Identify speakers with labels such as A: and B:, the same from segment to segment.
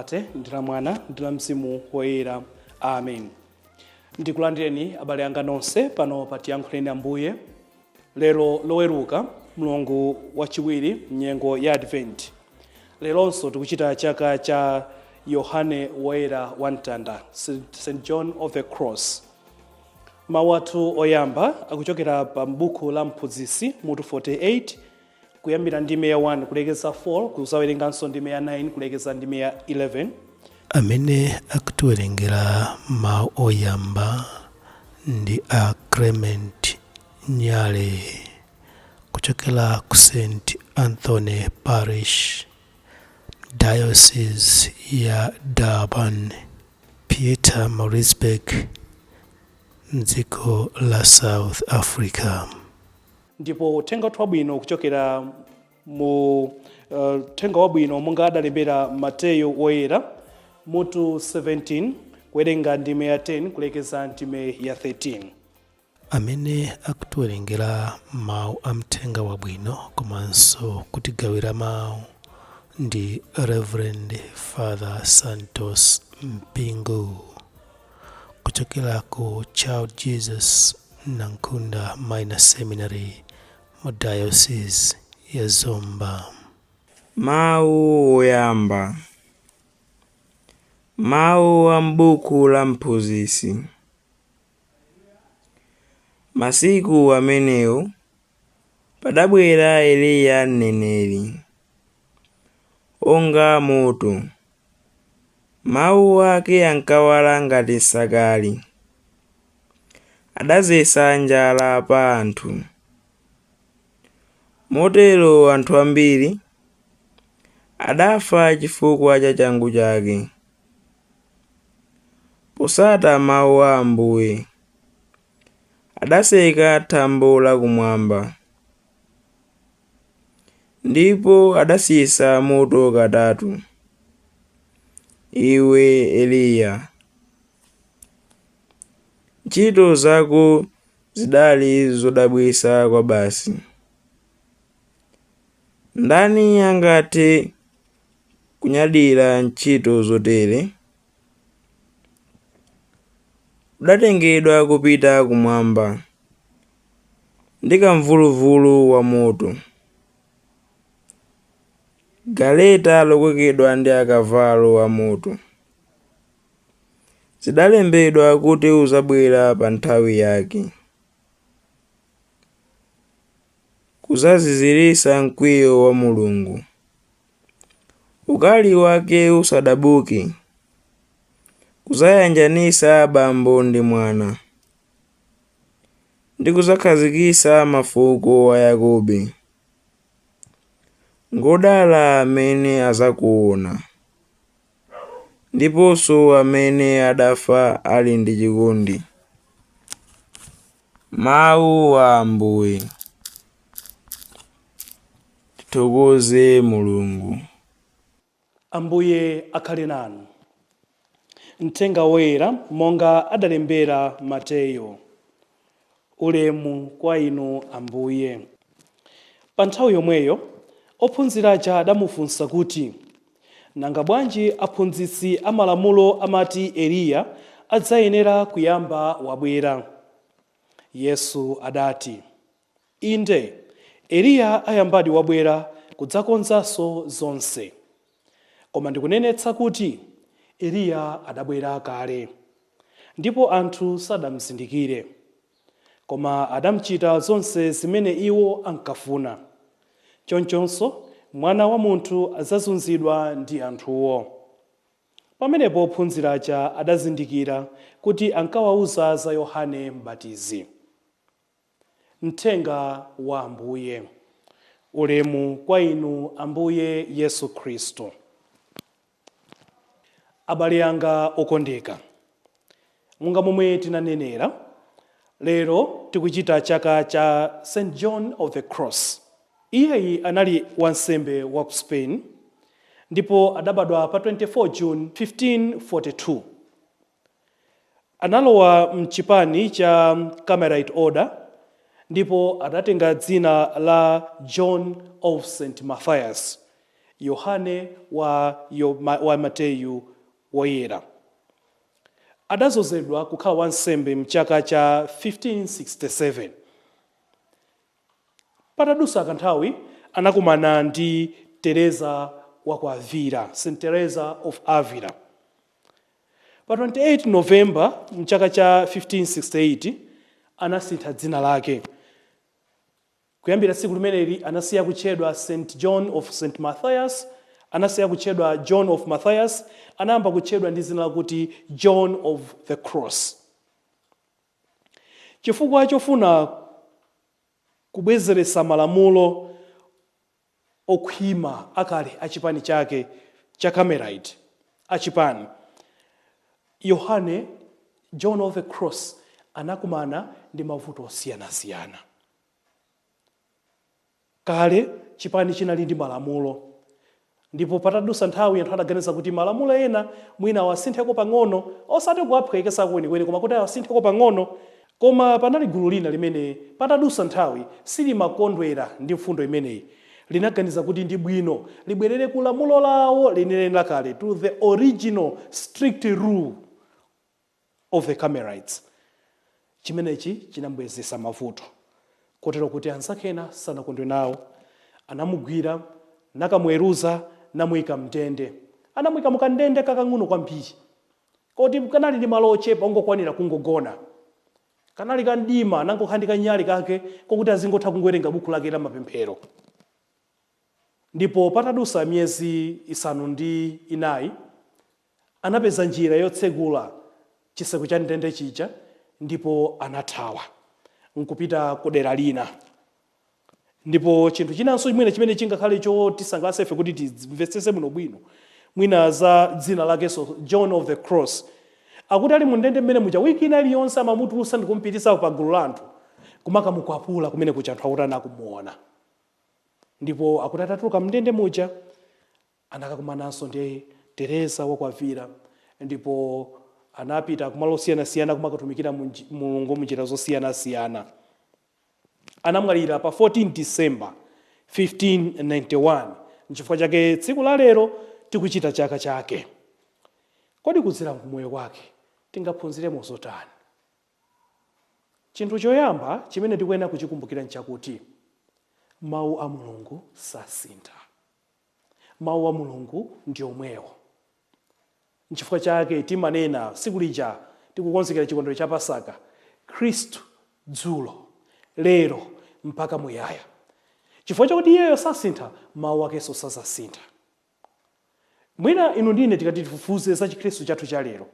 A: Atate, ndi la Mwana, ndi la Mzimu Woyera. Amen. Ndikulandireni, abale anga nonse, pano pa Tiyankhuleni Ambuye lero Loweruka, mlungu wachiwiri mnyengo ya Advent. Leronso tikuchita chaka cha Yohane Woyera wa Mtanda, St John of the Cross. Mawu athu oyamba akuchokera pa m'buku la Mphunzitsi, mutu 48, kuyambira ndime ya 1 kulekeza 4, kuzawerenganso ndime ya 9 kulekeza ndime ya 11.
B: Amene akutiwerengera mawu oyamba ndi a Clement Nyale kuchokera ku St Anthony Parish, Diocese ya Durban, Pietermaritzburg, mdziko la South Africa.
A: Ndipo uthenga wathu wabwino kuchokera mu Uthenga Wabwino monga adalembera Mateyo Woyera, mutu 17, kuwerenga ndime ya 10 kulekeza ndime ya 13.
B: Amene akutiwerengera mawu a mthenga wabwino komanso kutigawira mawu ndi Reverend Father Santos Mpingo kuchokera ku Child Jesus Nankunda Minor Seminary mu Diocese ya Zomba.
C: Mawu oyamba. Mawu a m'buku la Mphunzitsi. Masiku amenewo padabwera Eliya mneneri, onga moto. Mawu ake ankawala ngati nsakali. Adadzetsa njala pa anthu. Motero anthu ambiri adafa chifukwa cha changu chake. Potsata mawu a Ambuye, adatseka thambo lakumwamba, ndipo adatsitsa moto katatu. Iwe Eliya, ntchito zako zidali zodabwitsa kwabasi. Ndani angathe kunyadira ntchito zotere? Udatengedwa kupita kumwamba ndi kamvuluvulu wa moto, galeta lokokedwa ndi akavalo amoto. Zidalembedwa kuti udzabwera pa nthawi yake, kudzaziziritsa mkwiyo wa Mulungu, ukali wake usadabuke, kudzayanjanitsa abambo ndi mwana, ndi kudzakhazikitsa mafuko a Yakobe. Ngodala amene adzakuona, ndiponso amene adafa ali ndi chikondi. Mawu a Ambuye. Tithokoze Mulungu.
A: Ambuye akhale nanu. Mthenga Woyera monga adalembera Mateyo. Ulemu kwa inu, Ambuye. Pa nthawi yomweyo ophunzira aja adamufunsa kuti, Nanga bwanji aphunzitsi amalamulo amati Eliya adzayenera kuyamba wabwera? Yesu adati, Inde, Eliya ayambadi wabwera kudzakonzanso zonse. Koma ndikunenetsa kuti Eliya adabwera kale, ndipo anthu sadamzindikire, koma adamchita zonse zimene iwo ankafuna. Chonchonso Mwana wa Munthu adzazunzidwa ndi anthuwo. Pamenepo ophunzira aja adazindikira kuti ankawauza za Yohane Mbatizi. Mthenga wa Ambuye. Ulemu kwa inu, Ambuye Yesu Khristu. Abale anga okondeka, monga momwe tinanenera, lero tikuchita chaka cha St John of the Cross. Iyeyi anali wansembe wa ku Spain ndipo adabadwa pa 24 June 1542. Analowa mchipani cha Carmelite Order ndipo adatenga dzina la John of St Matthias. Yohane wa Mateyu Woyera. Adazozedwa kukhala wansembe mchaka cha 1567. Patadusa kanthawi anakumana ndi Teresa wa ku Avila, St Teresa of Avila. Pa 28 November mchaka cha 1568 anasintha dzina lake. Kuyambira tsiku limeneli anasiya kutchedwa St John of St Matthias, anasiya kutchedwa John of Matthias, anayamba kutchedwa ndi dzina lakuti John of the Cross. Chifukwa chofuna kubwezeretsa malamulo okhwima akale achipani chake cha Carmelite achipani, Yohane John of the Cross anakumana ndi mavuto osiyanasiyana. Kale chipani chinali ndi malamulo, ndipo patadusa nthawi anthu adaganiza kuti malamulo ena mwina awasintheko pang'ono, osati kuwaphwekesa kwenikweni, koma kuti awasintheko pang'ono. Koma panali gulu lina limene patadusa nthawi silimakondwera ndi mfundo imeneyi. Linaganiza kuti ndi bwino libwerere ku lamulo lawo lenileni lakale, to the original strict rule of the Carmelites. Chimenechi chinambwezesa mavuto, kotero kuti anzake ena sanakondwe nawo. Anamugwira, nakamuweruza, namuyika mndende. Anamuyika mukandende kakang'ono kwambiri koti kanali ndi malo ochepa ongokwanira kungogona. Kanali kamdima, nangokhala ndi kanyali kake kokuti azingotha kungowerenga buku lake la mapemphero. Ndipo patadusa miyezi 9 anapeza njira yotsegula chiseko cha ndende chija, ndipo anathawa nkupita ku dera lina. Ndipo chinthu chinanso chimene chimene chingakhale chotisangalatsa ife kuti timvetsetse bwinobwino mwina za dzina lakenso John of the Cross, akuti ali mundende mmene muja, wiki ina iliyonse amamutulutsa ndi kumpititsa pa gulu la anthu kumakamukwapula kumene kuja, anthu akuti anakumuona. Ndipo akuti atatuluka mndende muja anakakumananso ndi Teresa wa ku Avila, ndipo anapita kumalo osiyanasiyana kumakatumikira Mulungu munjira zosiyanasiyana. Anamwalira pa 14 December 1591. Nchifukwa chake tsiku la lero tikuchita chaka chake. Kodi kudzera kumoyo kwake tingaphunziremo zotani? Chinthu choyamba chimene tikuyenera kuchikumbukira nchakuti mawu a Mulungu sasintha. Mawu a Mulungu ndi omwewo. Nchifukwa chake timanena tsiku lija tikukonzekera chikondwerero cha Pasaka, Khristu dzulo, lero mpaka muyaya. Chifukwa chakuti iyeyo sasintha, mawu akenso sazasintha. Mwina inu ndine tikati tifufuze za Chikhristu chathu cha lero,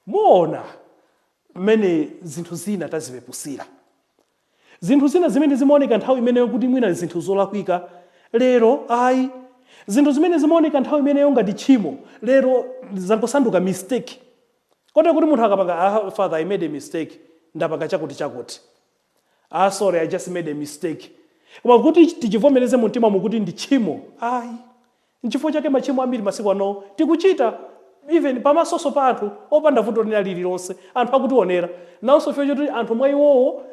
A: muona mmene zinthu zina tazipepusira. Zinthu zina zimene zimaoneka nthawi imeneyo kuti mwina zinthu zolakwika, lero ayi. Zinthu zimene zimaoneka nthawi imeneyo ngati tchimo, lero zangosanduka mistake, kotero kuti munthu akapanga, "Ah, Father, I made a mistake, ndapanga chakuti chakuti. Ah, sorry, I just made a mistake." Koma kuti tichivomereze mu mtima mukuti ndi tchimo, ayi. Nchifukwa chake machimo ambiri masiku ano tikuchita even pamasoso pa anthu opanda vuto lina lililonse, anthu akutionera nawonso. Chifukwa choti anthu mwa iwowo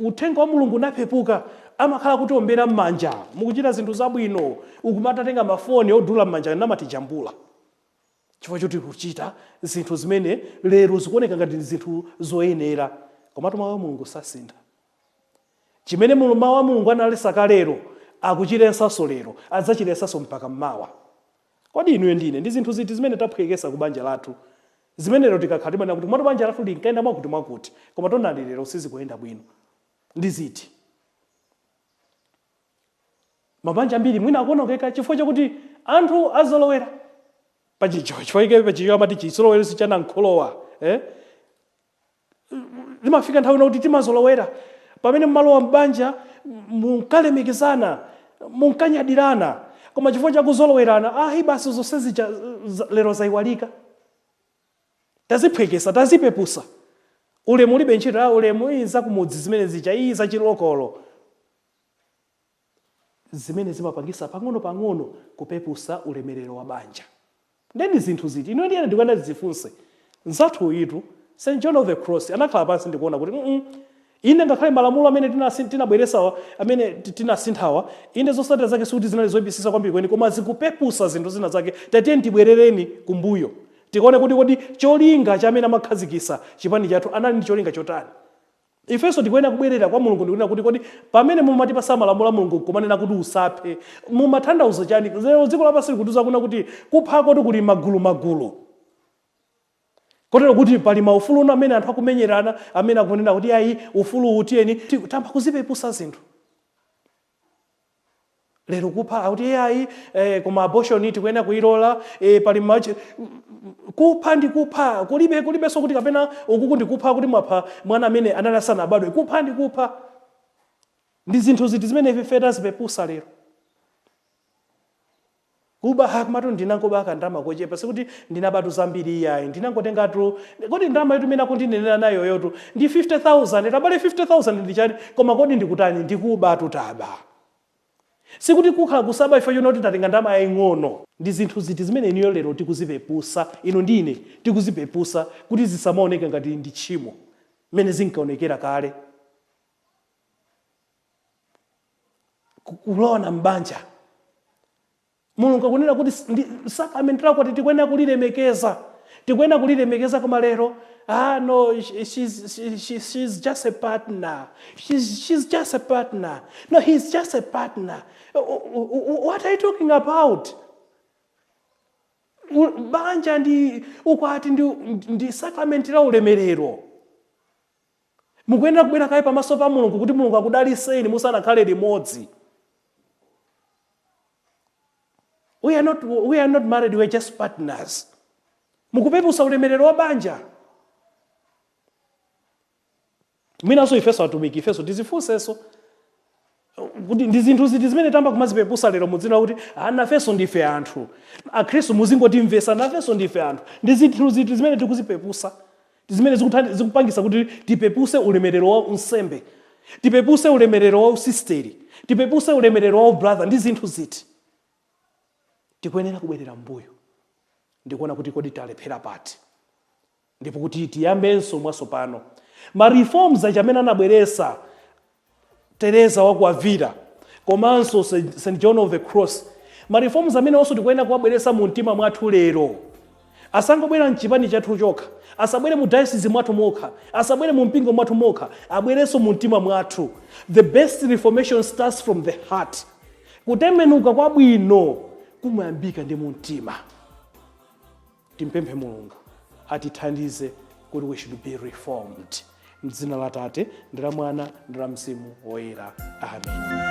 A: uthenga wa Mulungu unapepuka, amakhala kutiombera m'manja, "Mukuchita zinthu zabwino," ukumatatenga mafoni odula m'manja namatijambula, chifukwa choti kuchita zinthu zimene lero zikuoneka ngati zinthu zoyenera. Komatu mawu a Mulungu sasintha. Chimene mawu a Mulungu analetsa kalero, akuchiletsanso lero, adzachiletsanso mpaka mmawa. Kodi inuyo ndine ndi zinthu ziti zimene taphwekesa ku banja lathu, zimene lero tikakhala timanena kuti komatu banja lathu linkayenda mwakuti mwakuti, koma tonani lero sizikuyenda bwino? Ndi ziti? Mabanja ambiri mwina akuonongeka chifukwa chakuti anthu azolowera pachicho. Chifukwa pachicho amati chizolowero sichanamkholowa, eh? Limafika nthawi ina kuti timazolowera. Pamene mmalowa m'banja munkalemekezana, munkanyadirana, koma chifukwa chakuzolowerana, ayi basi, zonse zija lero zayiwalika, taziphwekesa, tazipepusa. Ulemu ulibe ntchito ya ulemu, iyi zakumudzi zimene zija, iyi zachilokolo, zimene zimapangisa pang'ono-pang'ono kupepusa ulemerero wa banja. Ndeni zinthu ziti ino ndiyene ndikuyenda tizifunse. Nzathu uyitu St John of the Cross anakhala pansi ndikuona kuti Inde, ngakhale malamulo amene tinabweresawa, amene tinasinthawa, inde, zotsatira zake sikuti zinali zoyipitsitsa kwambiri kweni, koma zikupepusa zinthu zina zake. Tatiye tibwerereni kumbuyo, tikaone kuti kodi cholinga cha amene amakhazikisa chipani chathu anali ndi cholinga chotani. Ifenso tikuyenera kubwerera kwa Mulungu ndikunena kuti, kodi pamene mumatipasa malamulo a Mulungu kumanena kuti usaphe, mumatanthauza chani? Lero dziko lapansi likutiuza kuna kuti kuphako kuli magulu magulu, kotero kuti pali maufulu amene anthu akumenyerana, amene akunena kuti ayi, ufulu utiyeni. Tamba kuzipepusa zinthu. Lero kupha akuti ayi, koma abortion tikuyenera kuilola. Pali mache kupha ndi kupha, kulibe kulibenso kuti kapena ukuku ndikupha kuti mwapha mwana amene anali asanabadwe. Kupha ndi kupha. Ndi zinthu ziti zimene ife tazipepusa lero? Kuba, hakumatu ndinangoba kandalama kochepa, sikuti ndinabatu zambiri iyayi, ndinangotengatu. Kodi ndalama yetu imene akundinenera nayo yotu ndi 50,000? Tabale, 50,000 ndi chani? Koma kodi ndikutani? Ndikuba taba, sikuti kukhala kusaba ife chonoti tatenga ndalama yaying'ono. Ndi zinthu ziti zimene iniyo lero tikuzipepusa, inu ndine tikuzipepusa kuti zisamaoneke ngati ndi tchimo mmene zinkaonekera kale? Kulowana m'banja, Mulungu akunena kuti ndi sacrament lako, tikuyenera kulilemekeza, tikuyenera kulilemekeza. Koma lero, ah no, she's just a partner, she's just a partner, no, he's just a partner. What are you talking about? Banja ndi ukwati ndi sacrament la ulemerero. Mukuyenera kubwera kaye pamaso pa Mulungu kuti Mulungu akudaliseni musanakhale limodzi. We are not married, we are just partners. Mukupepusa ulemerero wa banja. Mwinanso ifenso atumiki, ifenso tizifunsenso kuti ndi zinthu ziti zimene tamba kumazipepusa lero mudzina kuti, ah, nafenso ndife anthu, akhristu muzingotimvesa, nafenso ndife anthu. Ndi zinthu ziti zimene tikuzipepusa, zimene zikupangisa kuti tipepuse ulemerero wa unsembe, tipepuse ulemerero wa usisteri, tipepuse ulemerero wa ubrother? Ndi zinthu ziti? Tikuyenera kubwerera mbuyo ndikuona kuti kodi talephera pati, ndipo kuti tiyambenso mwatsopano. Ma reforms aja amene anabweresa Teresa wa ku Avila komanso St John of the Cross, ma reforms amene onso tikuyenera kuwabweresa mu mtima mwathu lero. Asangobwera mchipani chathu chokha, asabwere mu diocese mwathu mokha, asabwere mu mpingo mwathu mokha, abwerenso mu mtima mwathu. The best reformation starts from the heart. Kutembenuka kwabwino kumayambika ndi mu mtima. Timpemphe Mulungu atithandize kuti we should be reformed. Mdzina la Tate ndi la Mwana ndi la Mzimu Woyera, amen.